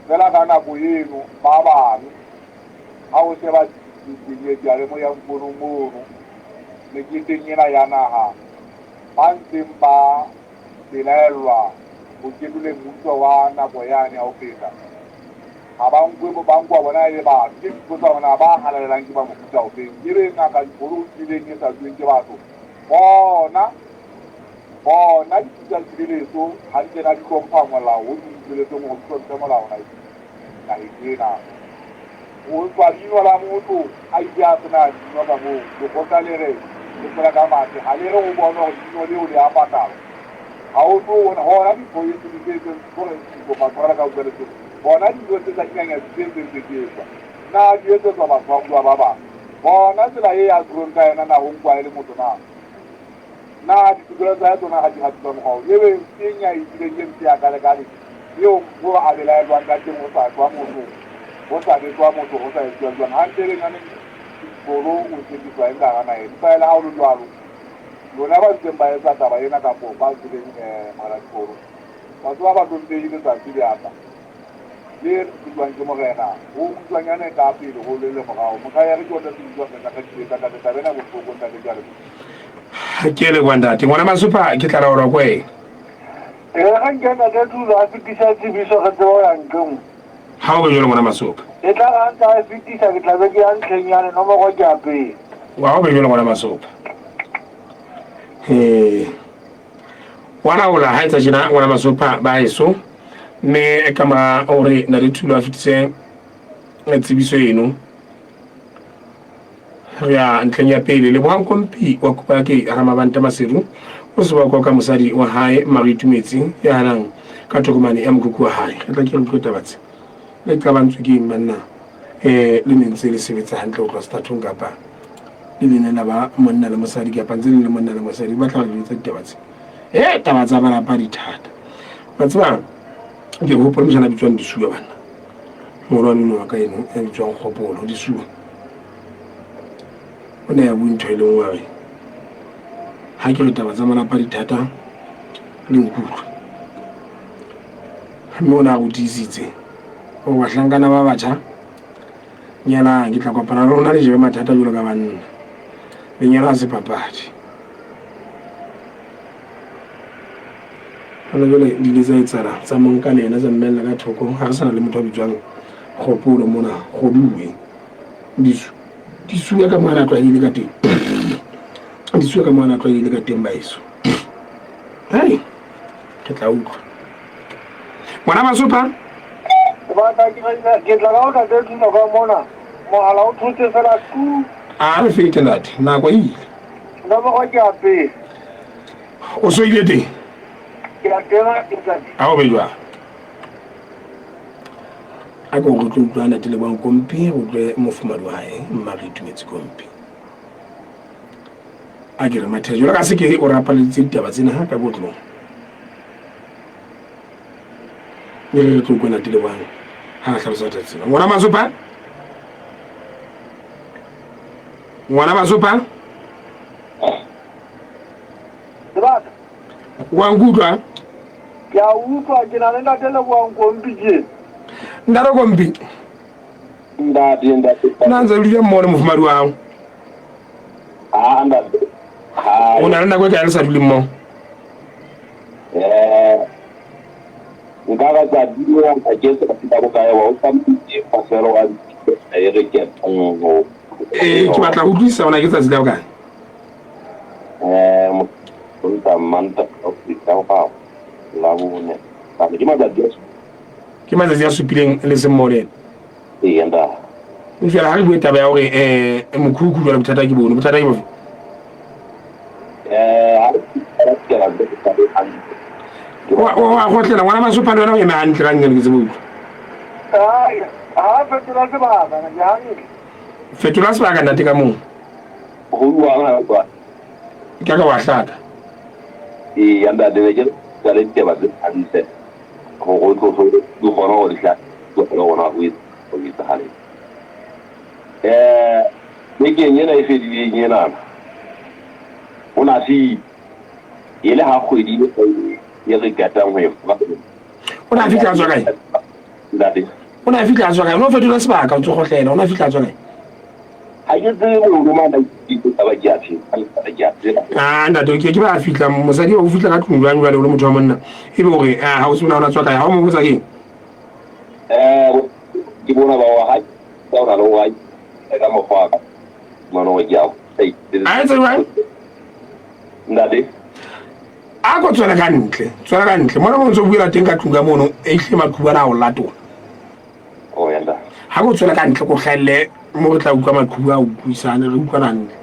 Fela ka nako eno ba bang ha o sheba diyalemoya fono mono meketeng ena ya naha ba ntseng ba belaellwa ho kenoleng mmuso wa nako yane ya ho feta ha ba nkwe ba nkwa bona e le batho. Ke dipotsa hore na ba halalelang ke ba mofuta ofeng. Ebe ngaka dikgolo o tsileng e sa tsweng ke batho. Bona bona ditsi tsa tshireletso hantle na di hlompha molao o di utlweletseng hore di hlomphe molao naheng ena. Ho tswa leino la motho a ile a sena leino ka moo lekgotla le re le tshela ka mathe ha le re ho bona hore leino leo le a patalwa. Ha o tlo hona diphoyese tse tse hore kopa tshwarela ka utlwa letseo. Bona dijo tse tsa dinyanyatsi tse ntseng tse etswa, na di etsetswa batshwaruwa ba bang? Bona tsela e a tshwerweng ka yona, na ho nkwa e le motho na? Na ditokelo tsa hae tsona ha di hatiswa mokgwa oo? Ebe keng ya e bileng e mpe hakale-kale eo moo a belaellwang ka teng ho sa shwa motho, ho sa betwa motho, ho sa etsuwa jwang? Hantle ebe nyaneng Bolo o tsekiswa eng ka hara naha eno? Empa ele ha ho le jwalo, lona ba ntseng ba etsa taba ena kapo ba tseleng Morena Dikgoro, Wa tseba bahlomphehi letsatsi le a tla, le tsejwang ke Morena, ho kgutshwanyane ka pele ho le le morao. Mokgaya re ke otle se bitswa fetsa ka dibetsa ntate taba ena bohloko ntate ke a leboha. Ke leboha ntate. Ngwana Masopha ke tla laolwa ke wena. E re nke ntate Thulo a fetisa tsebiso re tsebe ho ya nqeng. Ha o be jwalo ngwana Masopha. E tla re ha ntse a e fetisa ke tla be ke ya ntlheng yane nomoro ke ya pele. Wa o be jwalo ngwana Masopha. Ee. Wa laola ha etsa tjena ngwana Masopha ba heso mme ka mora hore Ntate Thulo a fetise tsebiso eno re ya ntlheng ya pele. Lebohang Kompi wa Kupake Ramabanta Maseru o se wa koka mosadi wa hae Marie Tumetsi ya hanang ka tokomane ya mokhukhu wa hae. Re tla ke re utlwe taba tse le qabantswe ke eng banna eh le ne ntse le sebetsa hantle ho tloha sethathong kapa le lene la ba monna le mosadi kapa ntse le le monna le mosadi ba tla re jwetsa ditaba tse e taba tsa malapa di thata wa tseba ke hopola mojana a bitswang Disuwa banna molwane ono wa ka eno ya bitswang Kgopolo Disuwa o ne ya bue ntho e le nngwe re ha ke re taba tsa malapa di thata le nkutlwe mme o ne a go tiisitse gore bahlankana ba batjha. Nyalang, ke tla kopana le lona le jebe mathata jwalo ka banna. Lenyalo ha se papadi. Hona jwale di ile tsa etsahala tsa mo nka le yena tsa mmella ka thoko. Ha re sa na le motho a bitswang Kgopolo mona, Kgoduwe. Disu disuwa ka mo a tlwaelehile ka teng. Disuwa ka mo a tlwaelehile ka teng baeso. Hei, ke tla utlwa. Ngwana Masopha. Sebaka ke tla ka o tate thusa ka mona. Mohala o thotse fela tu. A re fete ntate, nako e ile. Nka ba ke a pele. O so ile teng? Ke a tena ntate. A o be jwang? A ko re tlo utlwa ntate Lebohang Kompi, re utlwe mofumadi wa hae Mma re itumetse Kompi. A ke re mathe jwalo ka se ke o rapaleditse ditaba tsena ha ka botlong. Mme re tlo utlwa ntate Lebohang ha a hlalosa taba tsena. Ngwana Masopha? Ngwana Masopha? Sebaka. Wa nkutlwa? Ke a utlwa ke na le ntate Lebohang Kompi ke. Ntate Kompi. Ntate ntate. Nna ntse le dula mmoho le mofumadi wa hao? Ah ntate. O na le nako e kae le sa dule mmoho? Eh nka ba tsa dula ka ke sa ka bokae wa o tsametse mafelo a e re ke nngwe. Eh ke batla go utlwisisa ona ke tsatsi la bokae? Eh motho manta o fita go la bone. Ke matsatsi a ke matsatsi a supileng le seng mmoho le ena. Ee ntate. Jwale ha re bue taba ya hore um mokhukhu jwale bothata ke bone, bothata ke bofe? Wa gotlela ngwana Masopha le wena o eme hantle ka nngwe ke tsebe utlwa. Ha fetola sebaka ke hantle. Fetola sebaka ntate ka mong. Ho buang ha kwa. Ke ka wa hlaka. Ee ntate ne ke tsa le ditaba tse hantle gore o tlo di kgone go di hla le gona o etsagale. Eh bekeng ena e fedileng enana o na se e le ha kgwedi e re qetang ho e foka. O na fihla a tswa kae? Ntate. O na fihla a tswa kae? O no fetola sebaka o tsogotlela, o na fihla a tswa kae? Ha ke tsebe hore mama ke taba ke a phela. Ah ntate ke ke ba fihla mosadi o fihla ka tlung jwang jwale o le motho wa monna e be hore ha o se ona tswa kae ha o mo botsa keng? Eh ke bona ba wa ha ka ona le wa ka mokgwa ka mona o ja. A etse jwang? Ntate. A ko tswela ka ntle, tswela ka ntle. Mona mo ntse o buela teng ka tlung ka mono e hle maqhubu ana a o latola. Oh ya ntate. Ha ko tswela ka ntle ko hlahelle mo re tla utlwa maqhubu a utlwisane re utlwana hantle.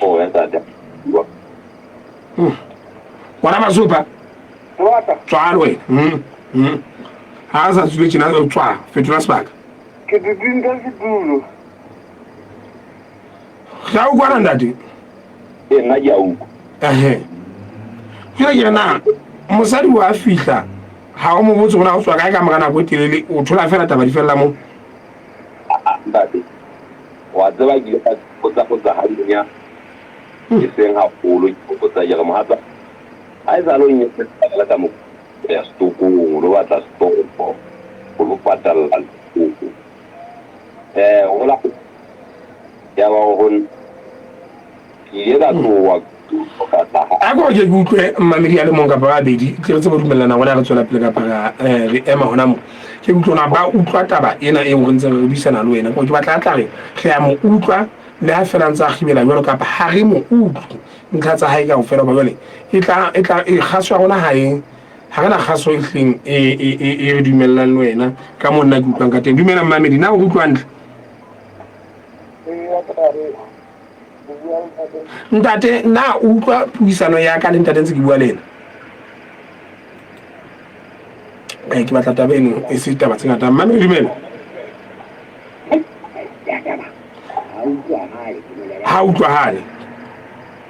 Oh ya ntate. Ngwana Masopha. Tswa le wena. Ha a sa tswile tjena tswa fetola sebaka. Ke dutse ka setulo. Ga o kwana ntate? Ee nna ke a utlwa. Ehe. Jwale ke re na mosadi wa fihla ha o mo botse gona o tswa kae ka mora nako e telele o thola fela taba di fella mo. Ntate wa tseba ke ile ka botsa botsa hannya e seng haholo ke botsa ke re mohatsa ha e sale o nyetse ka mo ya setokong o lo batla setopo o lo patalla letoko eh hola ya ba go ke ile ka tloa ka tla A ko ke ke utlwe mmamedi a le mong kapa ba babedi tle re tsebe ho dumellana hore na re tswela pele kapa re ema hona mo. Ke utlwe na ba utlwa taba ena eo re ntseng re buisana le wena. Ke batla a tla re re a mo utlwa le ha fela ntse a kgibela jwalo kapa ha re mo utlwe ntlha tsa hae kaofela hoba jwale e tla e tla e kgaso ya rona ha e ha re na kgaso e hleng e e e re dumellang le wena ka mo nna ke utlwang ka teng. Dumela mmamedi na o utlwa hantle? Ntate na o utlwa puisano ya ka le ntate ntse ke bua le ena? Eh ke batla taba eno e se taba tse ngata. Mmamedi dumela. Ha utlwahale.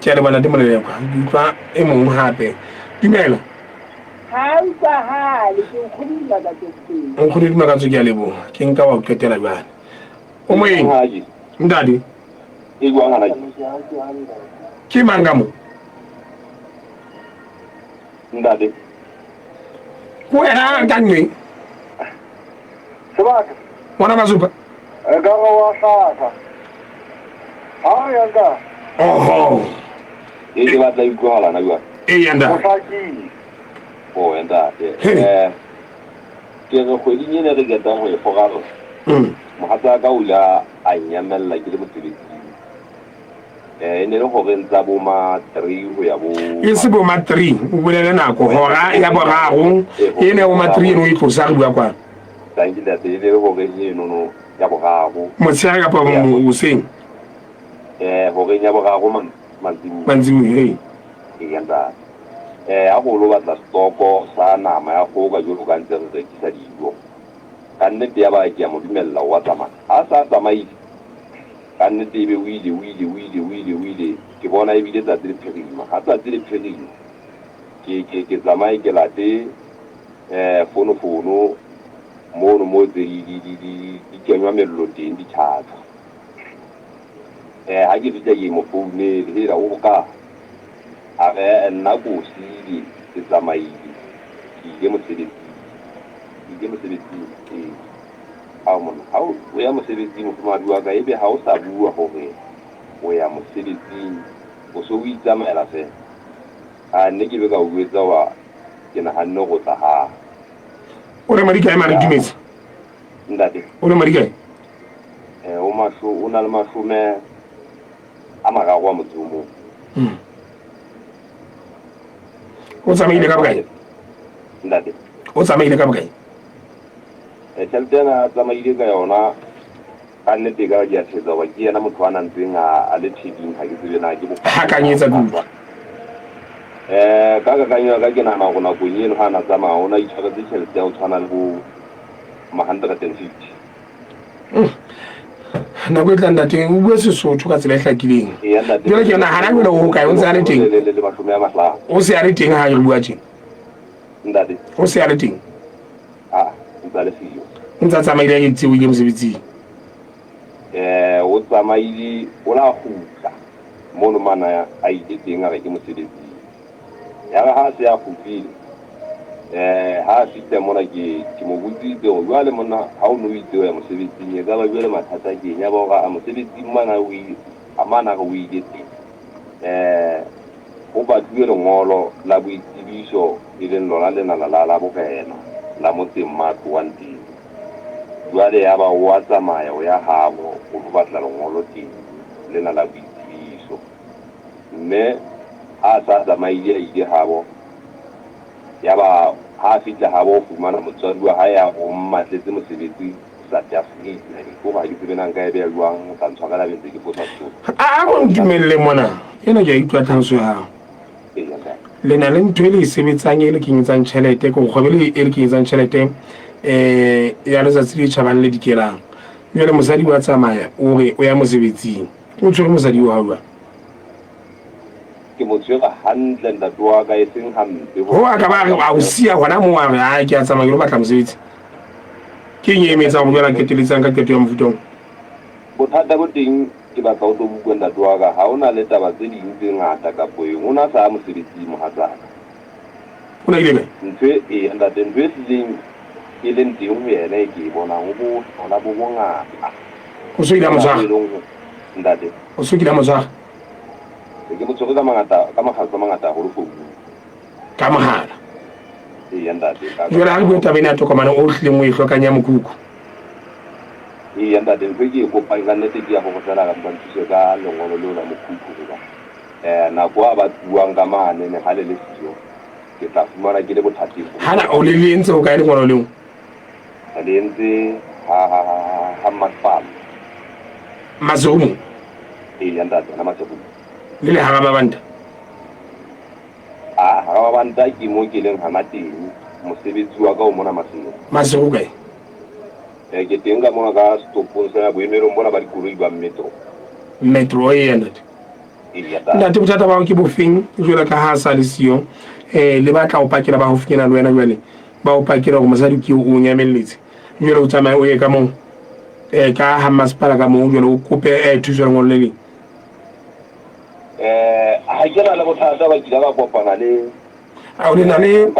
Ke a leboha ntate Molelekwa. Ke utlwa e mong hape. Dumela. Ha utlwahale ke nkgono Dimakatso. Nkgono Dimakatso ke a leboha. Ke nka wa o qetela jwale. O moyeng. Ntate. Ke mang ka mo? Ntate. Ke wena ka nngwe. Sebaka. Ngwana Masupha. E ka re wa hlaka. Ha re ya ntate. Oho. E ke batla e utlwahala na jwale. Eya ntate. O hlakile. Oh ntate. He. Eh ke re kgweding ena re qetang ho e foralla. Mohatsaka o ile a nyamella ke le mosebetsing. Eh e ne le horeng tsa bo ma 3 ho ya bo E se bo ma 3, o bolele nako hora ya boraro e ne o ma 3 eno e tlosa re bua kwana. Tanki ntate e ne le horeng eno no ya boraro. Motshehare kapa hoseng? Eh horeng ya boraro mantsibuya. Mantsibuya ee. Eya ntate. Eh ha go lo batla stoko sa nama ya kgoho ka jwalo ka ntse re rekisa dijo. Ka nnete ya ba ke a mo dumella o a tsamaya. Ha sa tsamaile ka nnete ebe o ile o ile o ile o ile o ile ke bona ebile tsatsi le phirima. Ha tsatsi le phirima ke ke ke tsamaye ke late eh fono fono mono mo tse di di di di di kenywa mello teng di tjhatsa. Eh ha ke fihla ke mo founele hela o hokae? A re nna ko o siile ke tsamaile ke ile mosebetsing. Ke ile mosebetsing ee. Ao monna ha o ya mosebetsing mofumahadi wa ka ebe ha o sa bua hore o ya mosebetsing o so o itsamaela feela. A nne ke be ka o jwetsa wa ke nahanne hore o tla ha. O le madi kae mare Itumetse? Ntate. O le madi kae? Eh o masho o na le mashome a mararo a motse o mong. O tsamaile ka bokae? Ntate. O tsamaile ka bokae? Eh tjhelete ena a tsamaile ka yona ka nnete e ka ba ke a thetsa hoba ke yena motho a na ntseng a le theding ha ke tsebe na ke bo Hakanyetsa ke utlwa. Eh ka kakanyo ya ka ke nahana hore nakong eno ha na tsamaya o na itshwaretse tjhelete ya ho tshwana le bo ma 150. Nako e tlang ntate o bue Sesotho ka tsela e hlakileng. Eya ntate. Jwale ke nahana jwale o hokae o ntse a le teng? Le le mashome a mahlano. O se a le teng ha re bua tjena. Ntate. O se a le teng. Ah, ntse a le siyo. O ntse a tsamaile a itse o ile mosebetsing. Eh o tsamaile o la kgutla mono mana a ile teng a re ke mosebetsing. Ya re ha se a kgutlile eh ha a fihla mona ke ke mo botsitse hore jwale monna ha o no itse o ya mosebetsing e ka ba jwale mathata ke eng ya ba hore a mosebetsing mana o ile a mana re o ile teng eh ho batluwe lengolo la boitsebiso e leng lona lenana la la borena la motseng ma tlohang teng. Jwale ya ba o a tsamaya o ya habo o lo batla lengolo teng lena la boitsebiso. Mme ha a sa tsamaile a ile habo ya ba ha a fihla habo o fumana motswadi wa hae a o mmatletse mosebetsi South Africa. Ke hore ha ke tsebe na nka e beha jwang o tla ntshwarela be ntse ke fosa Sesotho. A ko ntumelle mona. Ena ke a utlwa tlhaloso ya hao. Eya ntate. Le na le ntho e le e sebetsang e le kenyetsang tjhelete, ke kgwebo e le kenyetsang tjhelete eh ya letsatsi le tjhabang le dikelang. Jwale mosadi wa tsamaya o re o ya mosebetsing. O tshwere mosadi wa hao jwang? Ke mo tshwere hantle ntate wa ka e seng hampe. Ho a ka ba re a o siya hona moo a re ai ke a tsamaya ke lo batla mosebetsi. Ke eng e emetsang hore jwale a qeteletsang ka qeto ya mofuta oo? Bothata bo teng ke batla o tlo bua ntate wa ka ha o na le taba tse ding tse ngata kapo eng o na sa ya mosebetsing mohatsaka. O na ile kae? Ntho e eya ntate ntho e hlileng e leng teng ho yena e ke e bonang o bohlola bo bongata. O so ile a mo tshwara? Ntate. O so kile a mo tshwara? Se ke mo tshwere ka mangata ka makgetlo a mangata haholo founung. Ka mohala? Eya ntate. Jwale ha re bue taba ena ya tokomane o hlileng o e hlokang ya mokhukhu. Eya ntate ntho e ke e kopang ka nnete ke ya hore feela ba nthuse ka lengolo leo la mokhukhu hoba eh nako a batluwang ka mane ne ha le le siyo ke tla fumana ke le bothateng. Hana o le le entse hokae lengolo leo? Re le entse ha ha ha ha mmasepala. Maseru? Eya ntate, hona Maseru. Le le hara mabanta? Ah, hara mabanta ke mo ke leng hana teng. Mosebetsi wa ka o mona Maseru. Maseru kae? Eh, ke teng ka mona ka stopong sena boemelong bona ba dikoloi ba metro. Metro eya ntate. Eya ntate. Ntate bothata ba hao ke bofeng jwale ka ha a sa le siyo eh le batla o pakela ba haufinyana le wena jwale ba o pakela hore mosadi ke o nyamelletse jwale o tsamaye o ye ka moo eh ka ha masepala ka moo jwale o kope eh thuso lengolo le leng. Eh, ha ke na le bothata ba kile ba kopana le Ao le na le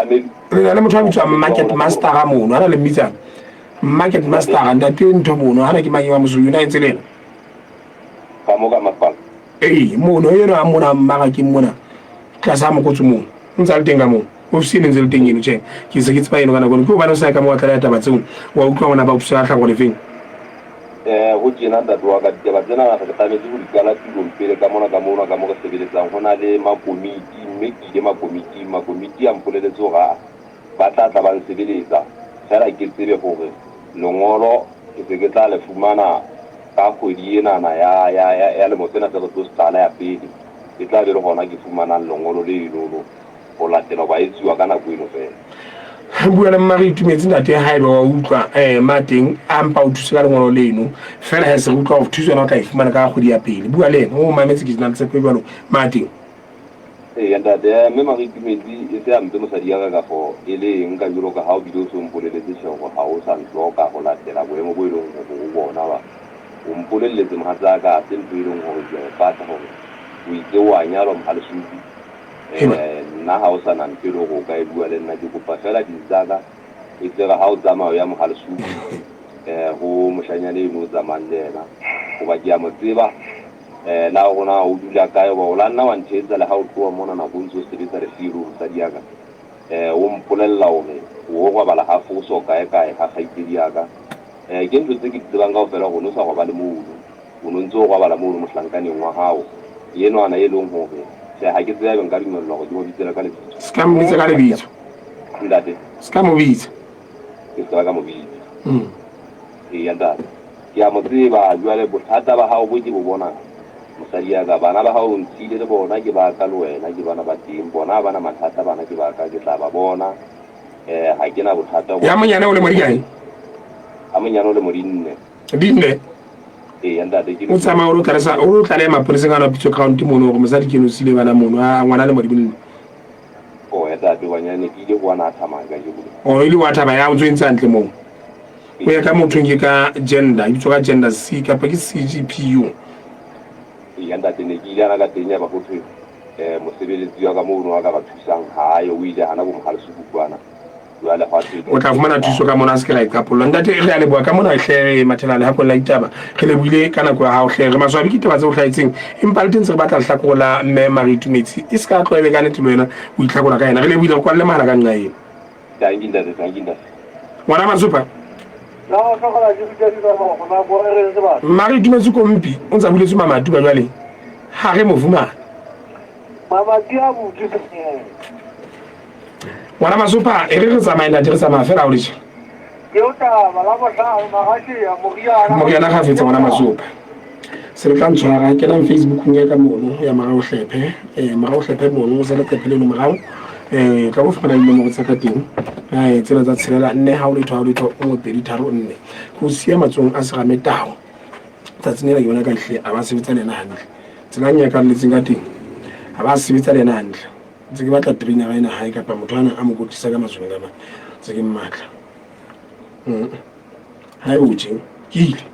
le na le motho a bitswang market master mono, a na le mmitsang. Market master ntate ntho mono hana ke mang wa mosweu na entse le ena? Ka mo ka masepala. Ee, mono eno a mona mmarakeng mona tlasa mokotso mono o ntse a le teng ka moo ofisi eno ntse le teng eno tjhe ke se ke tseba eno ka nako eno ke hobane o sa ya ka mo wa tlaleha taba tseo wa utlwa hona ba ofisi ya tlhago lefeng. Eh, ho tjena ntate wa ka ditaba tsena re tlametse ho di qala tulong pele ka mona ka mona ka mo re sebeletsang ho na le makomiti mme ke ile makomiting makomiti a mpoleletse hore aa ba tla tla ba nsebeletsa feela ke tsebe hore lengolo ke se ke tla le fumana ka kgwedi enana ya, ya, ya, ya lemo sena se re tlo se qala ya pele. E tla be le hona ke fumanang lengolo lenono ho latela hoba etsuwa ka nako eno feela. Bua le mma re itumetse ntate haeba wa utlwa eh ma teng a mpa o thuse ka lengolo leno fela ha se re utlwa hore thuso yona o tla e fumana ka kgwedi ya pele bua le ena o mametse ke na le tshepo e jwalo ma teng. Eya ntate, mme Mareitumetse e se hampe mosadi ya ka kafo e le eng ka jwalo ka ha o bile o so mpoleletse tjhe hore ha o sa nhloka ho latela boemo bo e leng hore o bona ba. O mpolelletse mohatsaka ha se ntho e leng hore ke a e pata hore o itse o a nyalwa Mohalesupi. Eh nna ha o sa na ntho e leng hore o ka e bua le nna ke kopa feela ding tsa ka e tle re ha o tsamaya o ya Mohalesupi eh ho moshanyana eno o tsamayang le yena hoba ke a mo tseba. Eh, na hore na o dula kae, hoba o la nna wa ntheetsa le ha o tloha mona nako o ntse o sebetsa lefeelong, mosadi ya ka. Eh, o mpolella hore o robala ha foso kae kae ha kgaitsedi ya ka. Eh, ke ntho tse ke di tsebang kaofela hore o no sa robale mono. O no ntse o robala mono mohlankaneng wa hao. Enwana e leng hore, tjhe, ha ke tsebe haebe nka dumellwa hore ke mo bitse le ka lebitso. Se ka mmitsa ka lebitso. Ntate. Se ka mo bitsa. Ke se ka ka mo bitsa. Eya, ntate. Ke a mo tseba. Jwale bothata ba hao bo ke bo bonang, mosadi ya ka, bana ba hao o ntshiile le bona, ke ba ka le wena, ke bana ba teng. Bona ha ba na mathata, bana ke ba ka, ke tla ba bona. Eh, ha ke na bothata. Ya monyane o lemo di kae? A monyane o lemo di nne. Di nne? Eya, ntate, ke O tsamaya o lo tlalesa, o lo tlaleha maponeseng ana Pitso County mono hore mosadi ke eno o siile bana mono, a ngwana lemo di nne. Oh, ya ntate, banyane ke ile ho ana a thamaya kajeno. Oh, ile wa thaba ya o ntso e ntse hantle moo. Ho ya ka mothong ke ka gender, e bitswa ka gender C kapa ke CGPU. Eya ntate, ne ke ile ana ka teng ya ba ho thwe eh mosebeletsi wa ka mono a ka ba thusang ha ayo, o ile hana bo Mohalesuku kwana. Jwale hwa thwe O tla fumana thuso ka mona, a se ke la iqapolla. Ntate, re a leboha ka mona hle, re mathela lehakong la ditaba. Re lebohile ka nako ya hao hle. Re maswabi ke taba tse o hlahetseng, empa le teng ntse re batla lehlakore la mme Marie Tumetsi. E se ka tloha ebe ka nete le wena o itlhakola ka yena. Re lebohile, re kwalle mohala ka nqa eno. Dankie ntate, dankie ntate. Ngwana Matsopa. Mare itumetse kompi o ntse a buletswe mamati ka jwale ha re mo fumana. Mamati a butswe. Ngwana Matsopa e re re tsamaye ntate re tsamaya fela o le tje. Moriana ga fetsa ngwana Matsopa. Se le tla ntshwara kenang Facebookong ya ka mono ya Morao Hlephe eh Morao Hlephe mono o sa leqephe leno morao eh tla go fumana dinomoro tsa ka teng eh tsena tsa tshelela nne ha o letho ha o letho nngwe pedi tharo nne go siya matsong a serame tao tsatsing ena ke bona ka hle a ba sebetsa le ena hantle tsela e nyakalletseng ka teng a ba sebetsa le ena hantle ntse ke batla trainer ena hae kapa motho ana a mo kotlisa ka matsong ka mang ntse ke mmatla ha e o tje ke ile.